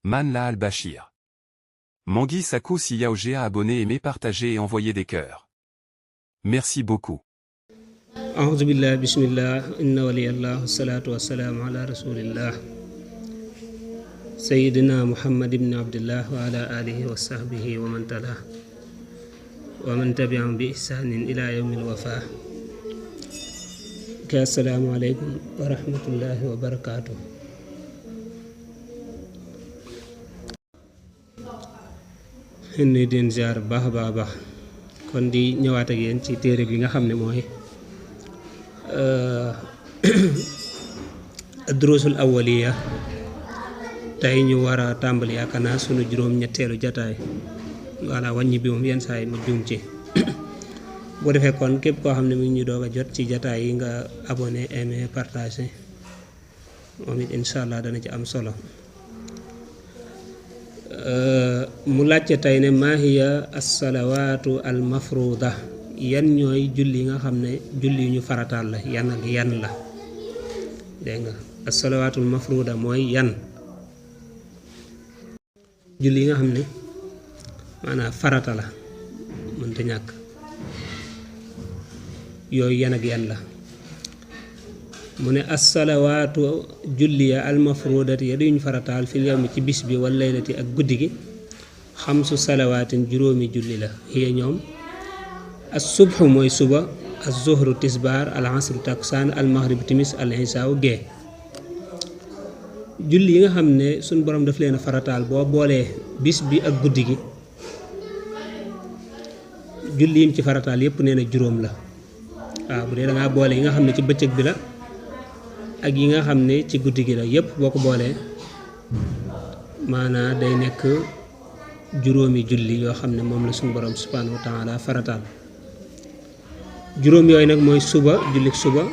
Manla al-Bashir. Mangui Sakou si Yaogea abonné, aimé, partagé et envoyé des cœurs. Merci beaucoup. أعوذ بالله بسم الله إن ولي الله والصلاة والسلام على رسول الله سيدنا محمد بن عبد الله وعلى آله وصحبه ومن تلاه ومن تبعهم بإحسان إلى يوم الوفاة. السلام عليكم ورحمة الله وبركاته. inni den ziar baax a baax kon di ñëwaat ak yéen ci téere bi nga xam ne mooy durusul awwaliya. tey ñu war a tàmbali yaakaar naa sunu juróom-ñetteelu jataay voilà wàññi bi moom yenn saa yi ma juum ci bu defee kon képp koo xam ne mi ngi ñu doog a jot ci jataay yi nga abonné aimé partagé moom it incha allah dana ci am solo. mu laajte tey ne maa hiya as-salawaatu al-mafruuda, yan ñooy julli nga xam ne julli yu ñu farataal la yan ak yan la. dégg nga as-salawaatul mafruuda mooy yan julli yi nga xam ne maanaam farata la mënta ñàkk, yooyu yan ak yan la. mu ne as-salawaatu julli ya al-mafruudati ya duñ farataal fil yawmi ci bis bi wal laylati ak guddi gi xamsu salawaatin juróomi julli la. hiya ñoom as-subhu mooy suba, az-zuhru tisbaar, al-asru takusaan, al-maghrib timis, al-ishaa gee. julli yi nga xam ne suñ borom daf leen a farataal boo boolee bis bi ak guddi gi, julli yim ci farataal yépp nee na juróom la. waaw bu dee dangaa boole yi nga xam ne ci bëccëg bi la ak yi nga xam ne ci guddi gi la, yépp boo ko boolee maanaa day nekk juróomi julli yoo xam ne moom la suñu borom subhanahu wa taala farataal. juróom yooyu nag mooy suba, jullik suba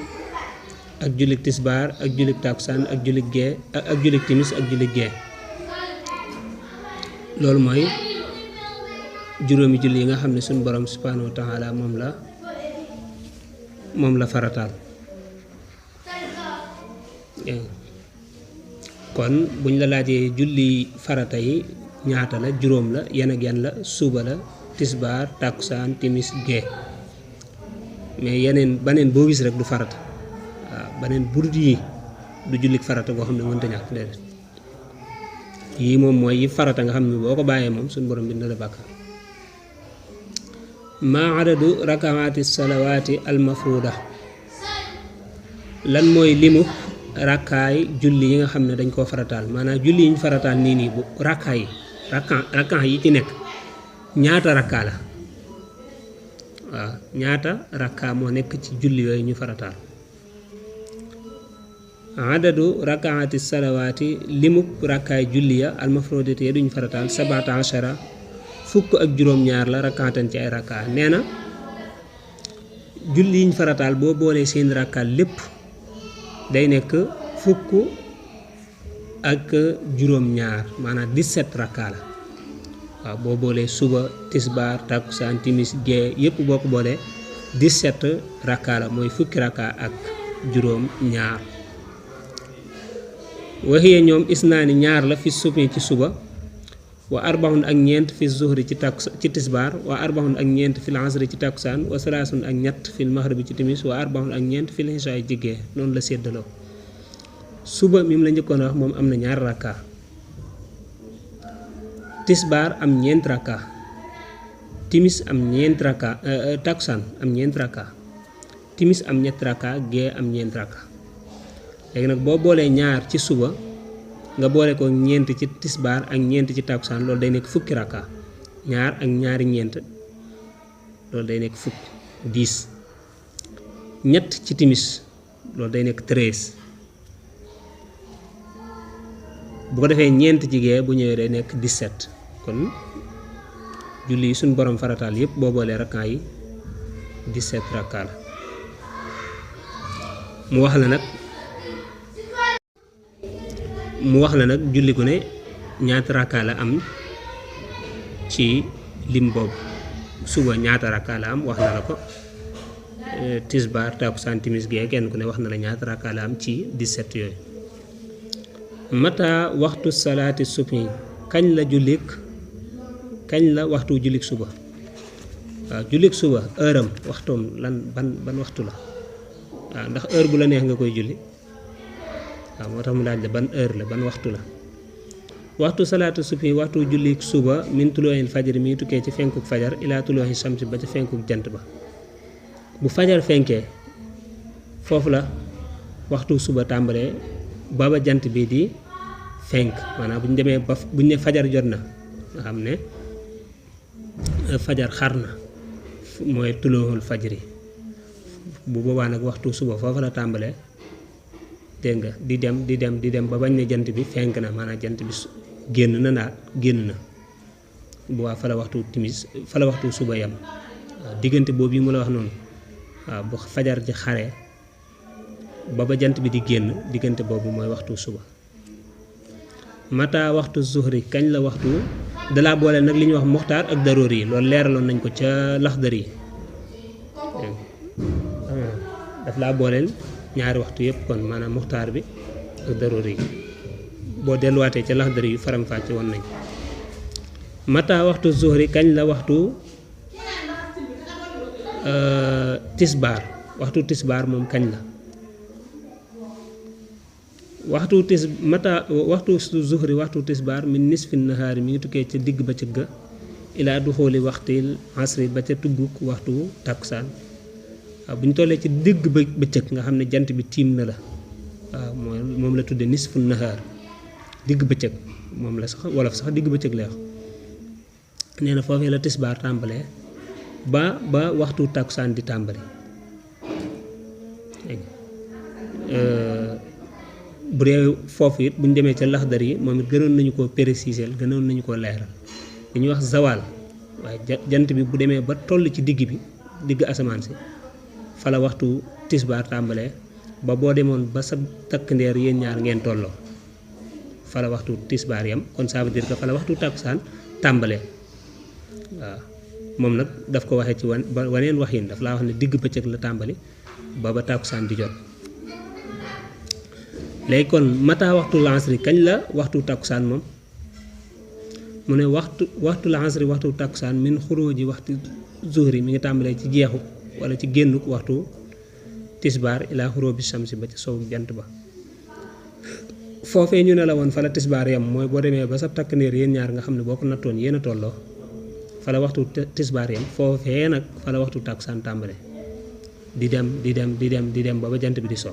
ak jullik tisbaar ak jullik takusaan ak jullik gee ak jullik timis ak jullik gee. loolu mooy juróomi julli yi nga xam ne suñu borom subhanahu wa taala moom la farataal. kon buñ la laajee julli farata yi ñaata la, juróom la. yan ak yan la? suba la, tisbaar, takusaan, timis, gee. mais yeneen baneen boo gis rek du farata. waaw baneen burut yi du jullik farata boo xam ne mënta ñàkk déedéet. yii moom mooy yi farata nga xam ne boo ko bàyyee moom suñu borom bi na la bàkkaar. maa adadu rakawaati salawaati almafruuda, lan mooy limu rakkaay julli yi nga xam ne dañ koo farataal. maanaam julli yi ñu farataal nii bu rakkaay yi ci nekk ñaata rakkaa la. waaw ñaata rakkaa moo nekk ci julli yooyu ñu farataal. adadu rakaati salawaati limub rakkaay julli ya almafruudati ya duñ farataal sabata ashara fukk ak juróom-ñaar la rakkaatan ci ay rakkaa. nee na julli yiñ farataal boo boolee seen rakkaa lépp day nekk fukk ak juróom-ñaar, maanaam 17 rakkaa la. waaw boo boolee suba, tisbaar, takusaan, timis, gee yépp boo ko boolee 17 rakkaa la, mooy fukki rakkaa ak juróom-ñaar. waxiya ñoom isnaani ñaar la fi subhi ci suba, wa arbaxun ak ñeent fi zuhri ci tisbaar, wa arbaxun ak ñeent fil asri ci takusaan, wa salaasun ak ñett fil maghribi ci timis, wa arbaxun ak ñeent fil ishaa ci gee. noonu la séddaloo. suba mi mu la njëkkoon a wax moom am na ñaar rakka, tisbaar am ñeent rakka, timis am ñeent rakka, takusaan am ñeent rakka, timis am ñett rakka, gee am ñeent rakka. léegi nag boo boolee ñaar ci suba nga boole ko ñeent ci tisbaar ak ñeent ci takusaan, loolu day nekk fukki rakka. ñaar ak ñaari ñeent loolu day nekk fukk 10. ñett ci timis loolu day nekk 13. bu ko defee ñeent ci gee bu ñëwee day nekk 17. kon julli yi suñ borom farataal yépp boo boolee rakkaa yi 17 rakkaa la. mu wax la nag julli gu ne ñaata rakkaa la am ci lim boobu. suba ñaata rakkaa la am wax na la ko, tisbaar, takusaan, timis, gee kenn ku ne wax na la ñaata rakkaa la am ci 17 yooyu. mata waxtu salaati subhi kañ la waxtu jullik suba waaw jullik suba heure am waxtoom lan ban waxtu la waaw ndax heure bu la neex nga koy julli waaw moo tax mu laaj la ban heure la ban waxtu la waxtu salaatu subhi waxtu jullik suba min tulooxil fajar mi ngi tukkee ci fenkuk fajar ilaa tulooxi samsi ba ca fenkuk jant ba bu fajar fenkee foofu la waxtu suba tàmbalee ba jant bi di fenk maanaam bu ñu demee ba bu ñu ne fajar jot na nga xam ne fajar xar na mooy tulooxul fajri bu boobaa nag waxtu suba foofu la tàmbalee dégg nga di dem ba bañ ne jant bi fenk na maanaam jant bi génn na bu waa fa la waxtu timis fa la waxtu suba yam waaw diggante boobu yi mu la wax noonu waaw bu fajar ji xaree ba jant bi di génn diggante boobu mooy waxtu suba mata waxtu zuhri kañ la waxtu dalaa boole nag li ñuy wax muxtaar ak daroor yi loolu leeraloon nañ ko ca laxdar yi daf laa booleel ñaari waxtu yëpp kon maanaam muxtaar bi ak daroor yi boo delluwaatee ca laxdar yi faram-fàcce woon nañ mata waxtu zuhri kañ la waxtu tisbaar moom kañ la waxtu zuhri waxtu tisbaar min nisfi nahaari mi ngi tukkee ca digg bëccëg ga ilaa du xooli waxtil asri ba ca tugguk waxtu takkusaan waaw bu ñu tollee ci digg bëccëg nga xam ne jant bi tiim na la waaw moom la tudde nisfu nahaar digg bëccëg moom la sax wolof sax digg bëccëg lay wax nee na foofee la tisbaar tàmbalee ba waxtu takkusaan di tàmbali bu dee foofu it bu ñu demee ca laxdar yi moom it gënoon nañu koo préciser gënoon nañu koo leeral li ñuy wax zawal waaye jant bi bu demee ba toll ci digg asamaan si fa la waxtu tisbaar tàmbalee ba boo demoon ba sa takk ndeer yéen ñaar ngeen tolloo fa la waxtu tisbaar yam kon ça veut dire que fa la waxtu takkusaan tàmbalee waaw moom nag daf ko waxee ci waneen waxin daf laa wax ne digg bëccëg la tàmbali ba takkusaan di jot léegi kon mata waxtu lansri kañ la waxtu takkusaan moom mu ne waxtu lansri waxtu takkusaan min xuróoji waxtu zuhri mi ngi tàmbalee ci jeexu wala ci génnuk waxtu tisbaar ilaa xuróobi samsi ba ca sowu jant ba foofee ñu ne la woon fa la tisbaar yam mooy boo demee ba sa takk néer yéen ñaar nga xam ne boo ko nattoon yéen a tolloo fa la waxtu tisbaar yam foofee nag fa la waxtu takkusaan tàmbalee di dem ba jant bi di so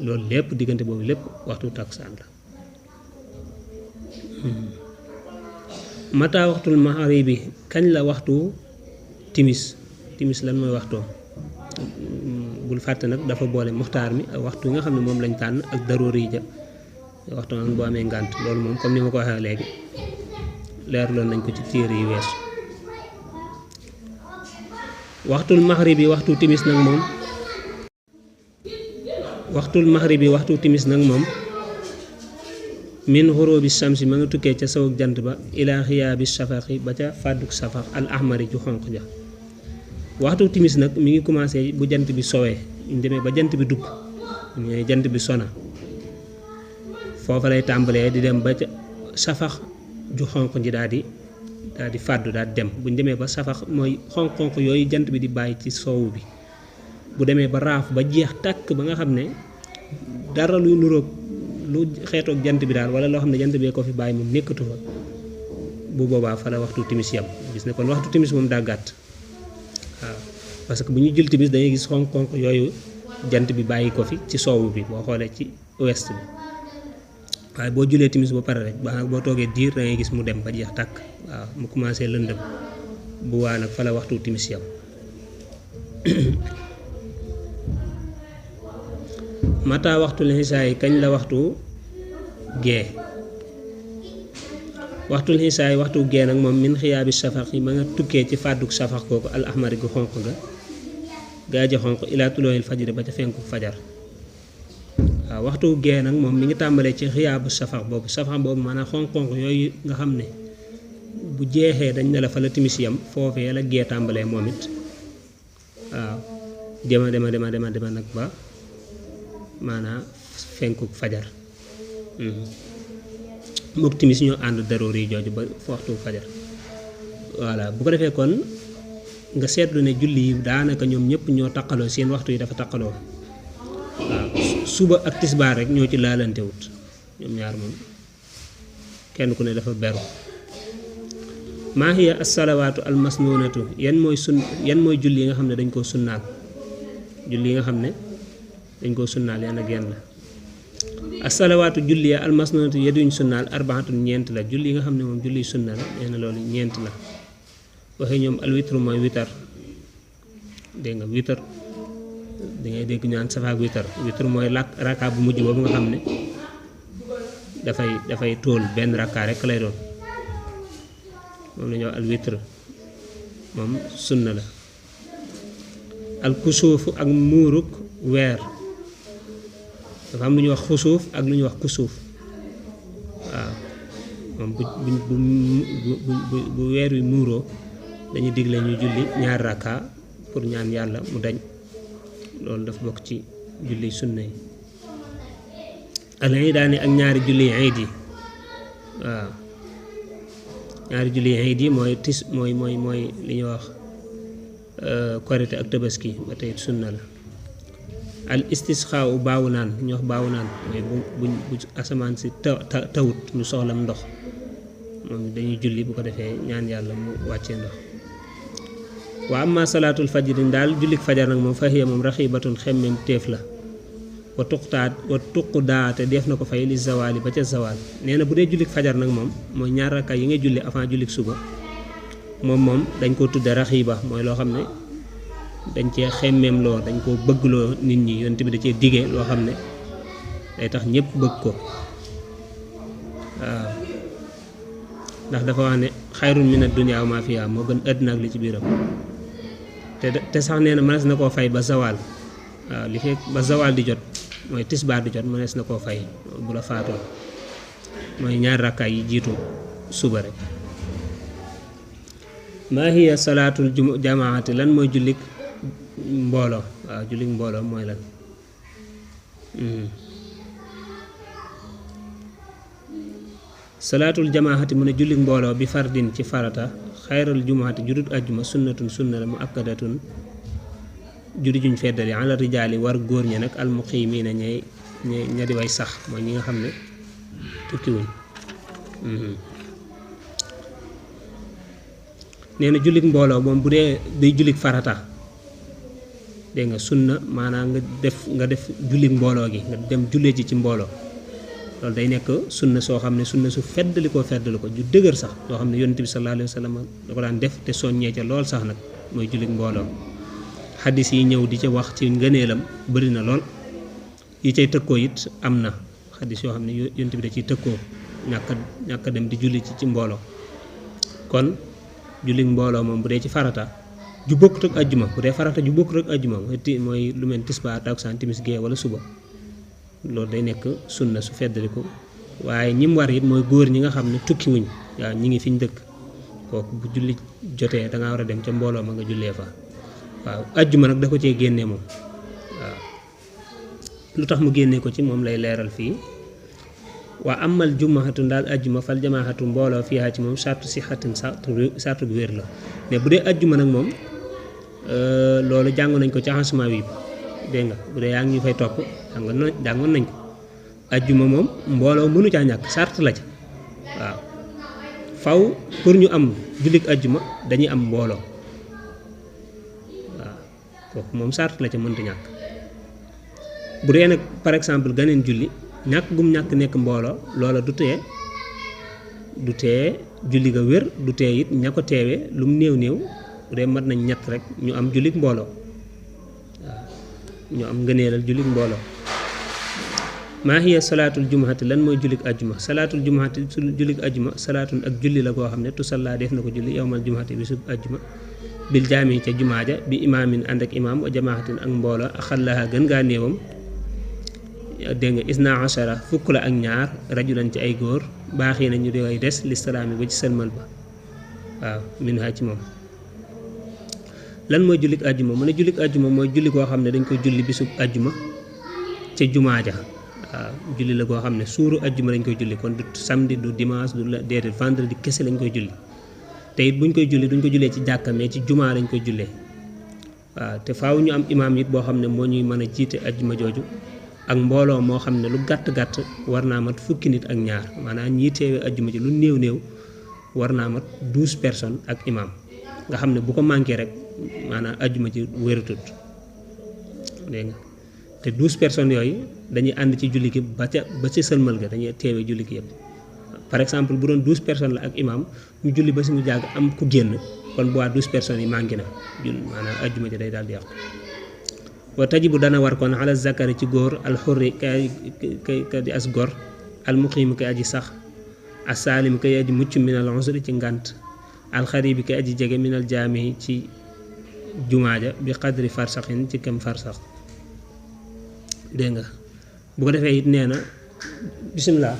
loolu lépp diggante boobu lépp waxtu takkusaan la mata waxtul maghribi kañ la waxtu timis lan mooy waxtoom bul fàtte nag dafa boole muxtaar mi ak waxtu yi nga xam ne moom lañ tànn ak daroori ja waxtu nag boo amee ngànt loolu moom comme ni ma ko waxee léegi leerloon nañ ko ci téere yi weesu waxtul maghribi waxtu timis nag moom waxtu timis nag moom min xuróobi samsi ma nga tukkee ca sawuk jant ba ilaa xiyaabi safaqi ba ca fàdduk safax al ahmari ju xonq ja waxtu timis nag mi ngi commencé bu jant bi sowee ñu demee ba jant bi dugg ñooy jant bi sona foofa lay tàmbalee di dem ba ca safax ju xonq ji daal di fàddu daal di dem bu ñu demee ba safax mooy xonq-xonq yooyu jant bi di bàyyi ci soowu bi bu demee ba raaf ba jeex tàkk ba nga xam ne dara luy nuroog lu xeetoog jant bi daal wala loo xam ne jant bee ko fi bàyyi moom nekkatu fa bu boobaa fa la waxtu timis yam gis ne kon waxtu timis moom daa gàtt waaw parce que bu ñu jël timis dañuy gis xonq-xonq yooyu jant bi bàyyi ko fi ci soowu bi boo xoolee ci ouest bi waaye boo julee timis ba pare rek ba boo toogee diir da ngay gis mu dem ba jeex tàkk waaw mu commencé lëndëm bu waa nag fa la waxtu timis yam mata waxtul xisaa yi kañ la waxtu gee waxtul xisaa yi waxtu gee nag moom min xiyaabi safax yi ma nga tukkee ci fàdduk safax kooku al ahmari gu xonq ga gaa ji xonq ilaa tulooyil fajri ba ca fenku fajar waaw waxtu gee nag moom mi ngi tàmbalee ci xiyaabu safax boobu maanaam xonq-xonq yooyu nga xam ne bu jeexee dañ ne la fa la timis yam foofee la gee tàmbalee moom it waaw dema nag ba maanaam fenkuk fajar mook timis ñoo ànd daroori jooju ba waxtu fajar voilà bu ko defee kon nga seetlu ne julli yi daanaka ñoom ñëpp ñoo taqaloo seen waxtu yi dafa taqaloo waaw suba ak tisbaar rek ñoo ci laalantewut ñoom ñaar moom kenn ku ne dafa beru maa hiya as-salawaatu al-masnuunatu yan mooy julli yi nga xam ne dañ koo sunnaal julli yi nga xam ne dañ koo sunnaal yan ak yan la as-salawaatu julli ya al-masnuunatu ya duñ sunnaal arbaatun ñeent la julli yi nga xam ne moom julli sunna la nee na loolu ñeent la waxee ñoom al-witru mooy witar dégg nga witar dangay dégg ñaan safaak witar witru mooy rakka bu mujj boobu nga xam ne dafay tóol benn rakka rek lay doon moom la ñuy wax al witr moom sunna la al kusuuf ak muuruk weer dafa am lu ñuy wax xusuuf ak lu ñuy wax kusuuf waaw moom bu weer wi muuroo dañu digle ñu julli ñaar rakka pour ñaan yàlla mu dañ loolu dafa bokk ci julli sunna yi al iidaani ak ñaari julli iid yi waaw ñaari julli iid yi mooy li ñuy wax korite ak tabaski ba tey sunna la al istisxaa u baawu naan ñu wax baawu naan mooy bu asamaan si tawut ñu soxlam ndox moom dañuy julli bu ko defee ñaan yàlla mu wàccee ndox waa amma salaatul fajri daal jullik fajar nag moom fahiya moom raxibatun xemmem téef la wa tuqdaa te def na ko fay li zawaali ba ca zawaal nee na bu dee jullik fajar nag moom mooy ñaar rakka yi ngay julli avant jullik suba moom dañ ko tudde raxiba mooy loo xam ne dañ cee xemmeem loo dañ koo bëggloo nit ñi yonent bi da cee dige loo xam ne day tax ñëpp bëgg ko waaw ndax dafa wax ne xayrun mina dunya wa ma fiha moo gën àddina ak li ci biiram te sax nee na mënees na koo fay ba zawaal waaw li fekk ba zawaal di jot mooy tisbaar di jot mënees na koo fay bu la faatoo mooy ñaar rakkaay yi jiitu suba rek maa hiya salaatul jamaati lan mooy jullik mbooloo waaw jullik mbooloo mooy lan salaatul jamaati mu ne jullik mbooloo bi fardin ci farata xayral jumaati judut ajjuma sunnatun sunna la mu akkadatun judi juñ feddali ala rijaali war góor ña nag almuqiimiina ña di way sax mooy ñi nga xam ne tukkiwuñ nee na jullik mbooloo moom bu dee day jullik farata dégg nga sunna maanaam nga def jullik mbooloo gi nga dem jullee ji ci mbooloo loolu day nekk sunna soo xam ne sunna su feddali ko ju dëgër sax soo xam ne yonent bi sallallahu alayhi wa sallam da ko daan def te soññee ca lool sax nag mooy jullik mbooloo xaddis yi ñëw di ca wax ci ngëneelam bëri na lool yi cay tëkkoo it am na xaddis yoo xam ne yonent bi da ciy tëkkoo ñàkk dem di julli ci mbooloo kon jullik mbooloo moom bu dee ci farata ju bokkut ak ajjuma bu dee farata ju bokkut ak ajjuma mooy lu mel tisbaar takkusaan timis gee wala suba loolu day nekk sunna su feddaliku waaye ñim war it mooy góor ñi nga xam ne tukki wuñ waaw ñi ngi fiñ dëkk kooku bu julli jotee da ngaa war a dem ca mbooloo ma nga jullee fa waaw ajjuma nag da ko cee génne moom waaw lu tax mu génne ko ci moom lay leeral fii waa amal jumaatu daal ajjuma fal jamaatu mbooloo fiihaa ci moom sartu sixatin sartu bu wér la mais bu dee ajjuma nag moom loolu jàng nañ ko ci enseignement wi dégg nga bu dee yaa ngi ñu fay topp jàngoon nañ ko ajjuma moom mbooloo mënu caa ñàkk sart la ci waaw faw pour ñu am jullik ajjuma dañuy am mbooloo waaw kooku moom sart la ca mënta ñàkk bu dee nag par exemple ganeen julli ñàkk gum ñàkk nekk mbooloo loola du tee julli ga wér du tee it ña ko teewee lu mu néew bu dee mat nañ ñett rek ñu am jullik mbooloo waaw ñu am ngëneelal jullik mbooloo maa hiya salaatul jumaati lan mooy jullik ajjuma salaatul jumaati jullik ajjuma salaatun ak julli la koo xam ne tusallaa def na ko julli yowmal jumaati bi sub ajjuma bil jaami ca jumaa ja bi imaamin ànd ak imaam wa jamaatin ak mbooloo axallaha gën ngaa néewam dégg nga isna ashara fukk la ak ñaar rajulan ci ay góor baaxee na ñu di way des li salaami ba ci sëlmal ba waaw min ha ci moom lan mooy jullik ajjuma mu ne jullik ajjuma mooy julli koo xam ne dañ koy julli bisub ajjuma ca jumaa ja waaw julli la goo xam ne suuru ajjuma lañ koy julli kon du samedi du dimanche du déedéet vendredi kese lañ koy julli te it buñ koy julli duñ ko jullee ci jàkka mais ci jumaa lañ koy jullee waaw te faaw ñu am imaam it boo xam ne moo ñuy mën a jiite ajjuma jooju ak mbooloo moo xam ne lu gàtt-gàtt war naa mat fukki nit ak ñaar maanaam ñii teewee ajjuma ji lu néew war naa mat 12 personnes ak imaam nga xam ne bu ko manqué rek maanaam ajjuma ji wératut dégg nga te 12 personnes yooyu dañuy ànd ci julli gi ba ca sëlmal ga dañuy teewee julli gi yëpp par exemple bu doon 12 personnes la ak imaam ñu julli ba si mu jàgg am ku génn kon bu waa 12 personnes yi manqué na maanaam ajjuma ji day daal di yàqu wa tajibu dana war kon ala zakari ci góor alxurri ka di as gor almuqiim kay aji sax asaalim kay aji mucc minal usri ci ngànt alxaribi kay aji jege minal jaami ci jumaaja bi qadri farsaxin ci kem farsax dégg nga bu ko defee it nee na bisimilah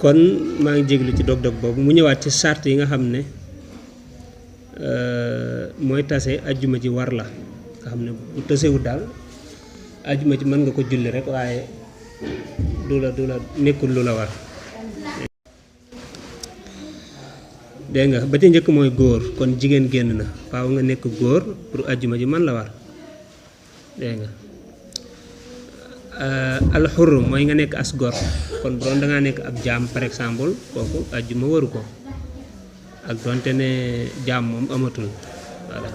kon maa ngi jéglu ci dog-dog boobu mu ñëwaat ci sart yi nga xam ne mooy tase ajjuma ji war la nga xam ne bu tasewut daal ajjuma ji mën nga ko julli rek waaye du la nekkul lu la war dégg nga ba ca njëkk mooy góor kon jigéen génn na faaw nga nekk góor pour ajjuma ji mën la war dégg nga alxur mooy nga nekk as gor kon bu doon da ngaa nekk ab jaam par exemple kooku ajjuma waru ko ak donte ne jaam moom amatul voilà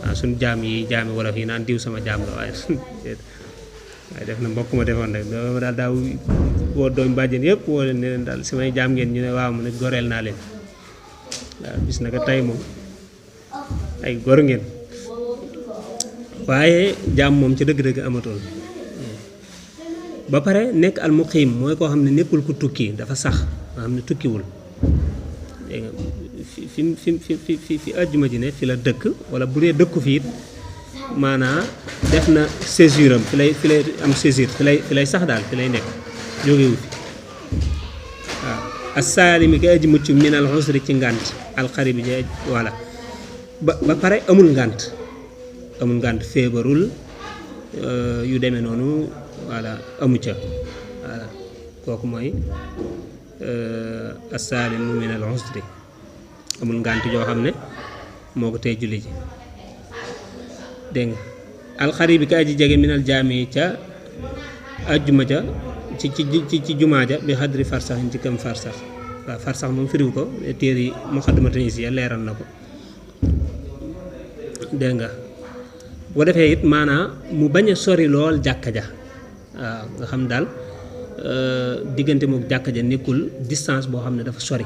waaw suñu jaam yi jaami wolof yi naan diw sama jaam la waaye def na mbokk ma defoon rek doo daal daaw woo doom bàjjen yëpp woo leen ne leen daal samay jaam ngeen ñu ne waaw mu ne goreel naa leen waaw bis naka tey moom ay gor ngeen waaye jaam moom ci dëgg-dëgg amatul ba pare nekk al muqiim mooy koo xam ne nekkul ku tukki dafa sax nga xam ne tukkiwul dégg nga fi àjjuma ji ne fi la dëkk wala bu dee dëkku fi it maanaa def na séjour am fi lay am séjour fi lay sax daal fi lay nekk jógewu fi waaw as-saalimi ki aji mucc min al usri ci ngànt alxaribi ji voilà ba pare amul ngànt feebarul yu demee noonu voilà amu ca voilà kooku mooy as-saalimu min al usri amul ngànt joo xam ne moo ko tey julli ji dégg nga alxari bi ka aji jege minal jaami ca ajjuma ja ci jumaa ja bi xadri farsaxin ci kam farsax waaw farsax moom firiw ko téere yi Muqaddamatul Izziya leeral na ko dégg nga bu ko defee it maanaam mu bañ a sori lool jàkka ja waaw nga xam daal diggante mook jàkka ja nekkul distance boo xam ne dafa sori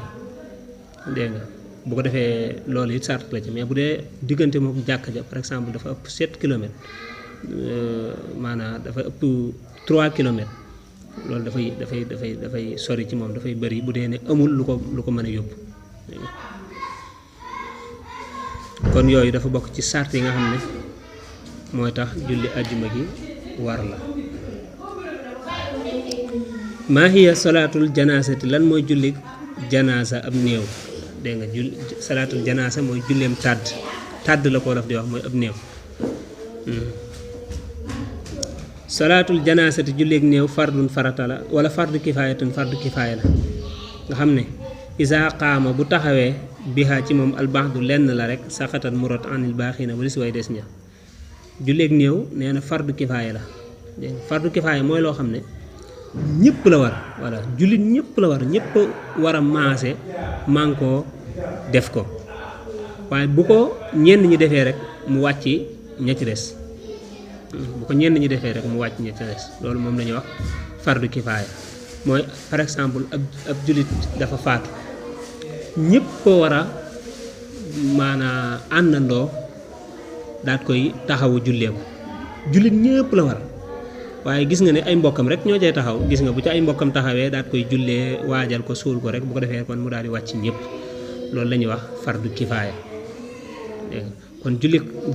dégg nga bu ko defee loolu it sart la ci mais bu dee diggante mook jàkka ja par exemple dafa ëpp 7 kilomètres maanaam dafa ëpp 3 kilomètres loolu dafay sori ci moom dafay bëri bu dee ne amul lu ko mën a yóbbu kon yooyu dafa bokk ci sart yi nga xam ne mooy tax julli ajjuma gi war la maa hiya salaatul janaasati lan mooy julli janaasa ab néew dégg nga salaatul janaasa mooy julleem tàdd la ko def di wax mooy ab néew salaatul janaasati julleeg néew fardun farata la wala fardu kifaayatun fardu kifaaya la nga xam ne isaa qaama bu taxawee bihaa ci moom albaxdu lenn la rek saxatat murot anil baaxina wala si way des ña julleeg néew nee na fardu kifaaya la dégg nga fardu kifaaya mooy loo xam ne ñëpp la war voilà jullit ñëpp la war ñëpp war a maase mànkoo def ko waaye bu ko ñenn ñi defee rek mu wàcc ña ci des bu ko ñenn ñi defee rek mu wàcc ña ci des loolu moom la ñuy wax fardu kifaaya mooy par exemple ab jullit dafa faatu ñëpp ko war a maanaa àndandoo daat koy taxawu jullee ko jullit ñëpp la war waaye gis nga ne ay mbokkam rek ñoo cay taxaw gis nga bu ci ay mbokkam taxawee daat koy jullee waajal ko suul ko rek bu ko defee kon mu daal di wàcc ñëpp loolu la ñuy wax fardu kifaaya dégg nga kon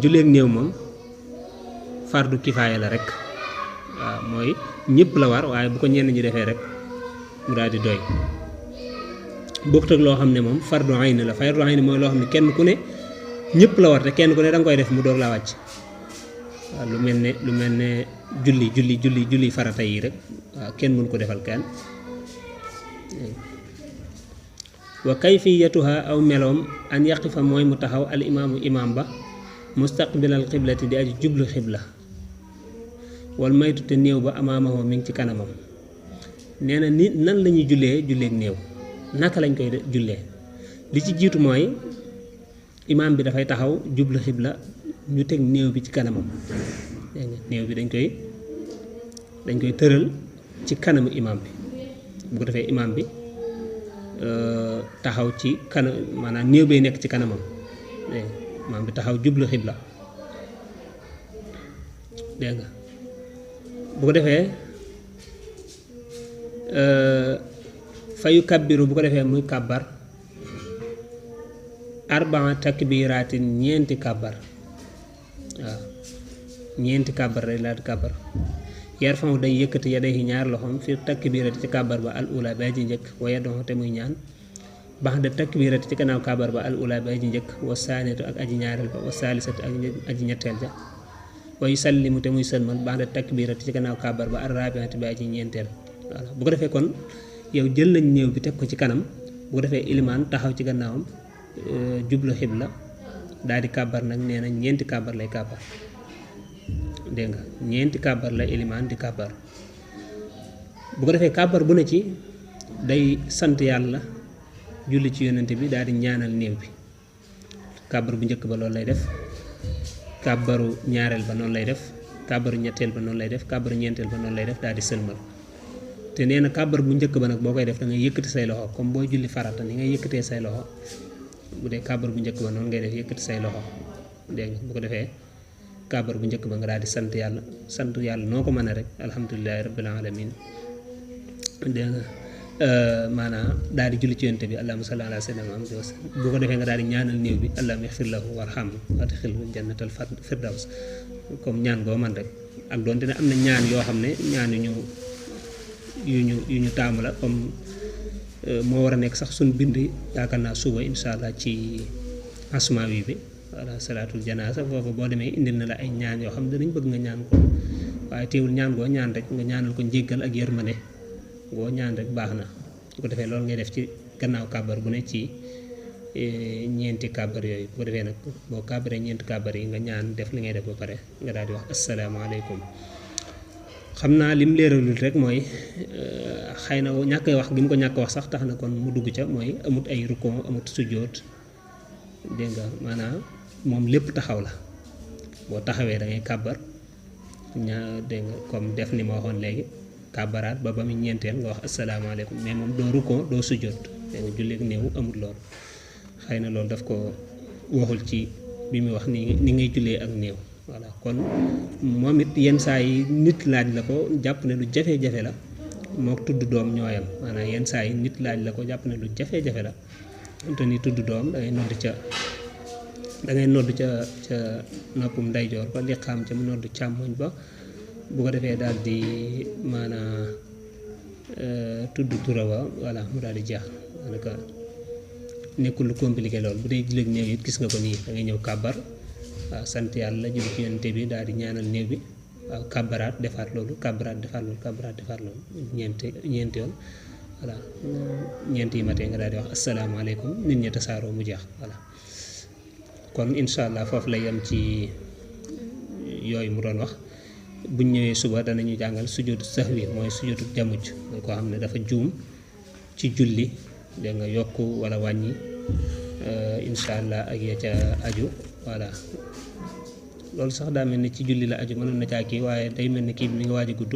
julleek néew moom fardu kifaaya la rek waaw mooy ñëpp la war waaye bu ko ñenn ñi defee rek mu daal di doy bokkut ak loo xam ne moom fardu ayn la fardu ayn mooy loo xam ne kenn ku ne ñëpp la war te kenn ku ne da nga koy def mu door laa wàcc waaw lu mel ne julli farata yi rek waaw kenn mënu ko defal kenn. wa kayfiyatuha aw meloom an yaqifa mooy mu taxaw al imaamu imaam ba mustaqbilal xiblati di aji jublu xibla wal maytu te néew ba amaamahoo mi ngi ci kanamam. nee na ni nan la ñuy julleeg néew naka lañ koy jullee li ci jiitu mooy imaam bi dafay taxaw jublu xibla ñu teg néew bi ci kanamam. dégg nga néew bi dañ koy tëral ci kanamu imaam bi bu ko defee imaam bi taxaw ci kanam maanaam néew bay nekk ci kanamam dégg nga imaam bi taxaw jublu xibla dégg nga bu ko defee fayu kabbiru bu ko defee muy kàbbar arbaa takbiraatin ñeenti kàbbar waaw ñeenti kàbbar rek laa di kàbbar yar famu day yëkkati yadayhi ñaar loxoom fi takbirati ci kàbbar ba al ula bay ji njëkk wa yadoo te muy ñaan bax da takbirati ci gannaaw kàbbar ba al ula bay ji njëkk wa saanitu ak aji ñaareel ba wa saalisatu ak aji ñetteel ja wa yusallimu te muy sëlmal bax da takbirati ci gannaaw kàbbar ba al rabiati bay ji ñeenteel. voilà bu ko defee kon yow jël nañ néew bi teg ko ci kanam bu ko defee ilimaan taxaw ci gannaawam jublu xibla daal di kàbbar nag nee na ñeenti kàbbar lay kàbbar dégg nga ñeenti kàbbar la ilimaan di kàbbar bu ko defee kàbbar bu ne ci day sant yàlla julli ci yonent bi daal di ñaanal néew bi. kàbbar bu njëkk ba loolu lay def kàbbaru ñaareel ba noonu lay def kàbbaru ñetteel ba noonu lay def kàbbaru ñeenteel ba noonu lay def daal di sëlmal. te nee na kàbbar bu njëkk ba nag boo koy def da ngay yëkkati say loxo comme booy julli farata ni ngay yëkkatee say loxo bu dee kàbbar bu njëkk ba noonu ngay def yëkkati say loxo dégg nga bu ko defee kàbbar bu njëkk ba nga daal di sant yàlla noo ko mën a rek alhamdulilahi rabbil alamin dégg nga maanaam daal di julli ci yonent bi allahumma salli ala sayyidina Muhammad bu ko defee nga daal di ñaanal néew bi allahumma ighfir lahu warhamhu adkhilhu jannatal firdaws comme ñaan goo man rek ak doonte ne am na ñaan yoo xam ne ñaan yu ñu taamu la comme moo war a nekk sax suñ bind yaakaar naa suba insha allah ci asmaawi bi wala salaatul janaasa foofu boo demee indil na la ay ñaan yoo xam ne danañ bëgg nga ñaan ko waaye teewul ñaan goo ñaan rek nga ñaanal ko njéggal ak yërmande goo ñaan rek baax na bu ko defee loolu ngay def ci gannaaw kàbbar bu ne ci ñeenti kàbbar yooyu bu ko defee nag boo kàbbaree ñeenti kàbbar yi nga ñaan def li ngay def ba pare nga daal di wax asalaamaaleykum. xam naa lim leeralul rek mooy xëy na ñàkk wax gi mu ko ñàkk wax sax tax na kon mu dugg ca mooy amut ay rukon amut sujjóot dégg nga maanaam moom lépp taxaw la boo taxawee da ngay kàbbar dégg nga comme def ni ma waxoon léegi kàbbaraat ba muy ñeenteel nga wax asalaamaaleykum mais moom doo rukon doo sujjóot dégg nga julleeg néew amut loolu xëy na loolu daf ko waxul ci bi muy wax ni ngay jullee ak néew. voilà kon moom it yenn saa yi nit laaj la ko jàpp ne lu jafe-jafe la moo tudd doom ñooyam maanaam yenn saa yi nit laaj la ko jàpp ne lu jafe-jafe la te ni tudd doom da ngay nodd ca noppum ndeyjoor ba li xam ca mu nodd càmmoñ ba bu ko defee daal di maanaam tudd tura wa voilà mu daal di jeex daanaka nekkul lu compliqué lool bu dee julleeg néew it gis nga ko nii da ngay ñëw kàbbar waaw sant yàlla julli ci yonent bi daal di ñaanal néew bi waaw kàbbaraat defaat loolu kàbbaraat defaat loolu ñeenti yoon voilà ñeenti yi matee nga daal di wax asalaamaaleykum nit ñi tasaaroo mu jeex voilà kon incha allah foofu la yem ci yooyu mu doon wax buñ ñëwee suba danañu jàngal sujjóotu sahwi mooy sujjóotu jamuj mooy koo xam ne dafa juum ci julli dégg nga yokk wala wàññi incha allah ak ya ca aju voilà loolu sax daa mel ni ci julli la aju mënoon na caa kii waaye day mel ni kii bi mi ngi waaj a gudd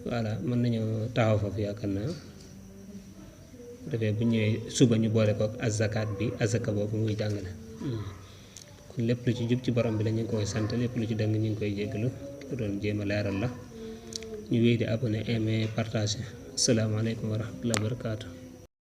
voilà mën nañu taxaw foofu yaakaar naa defee bu ñëwee suba ñu boole ko ak azakaat bi azaka boobu muy jàngale kon lépp lu ci jub ci borom bi la ñu ngi koy sant lépp lu ci dëng ñu ngi koy jéggalu ko doon jéem a leeral la ñu wéy di abonné aimer partager asalaamaaleykum wa rahmatulah wa barakaatu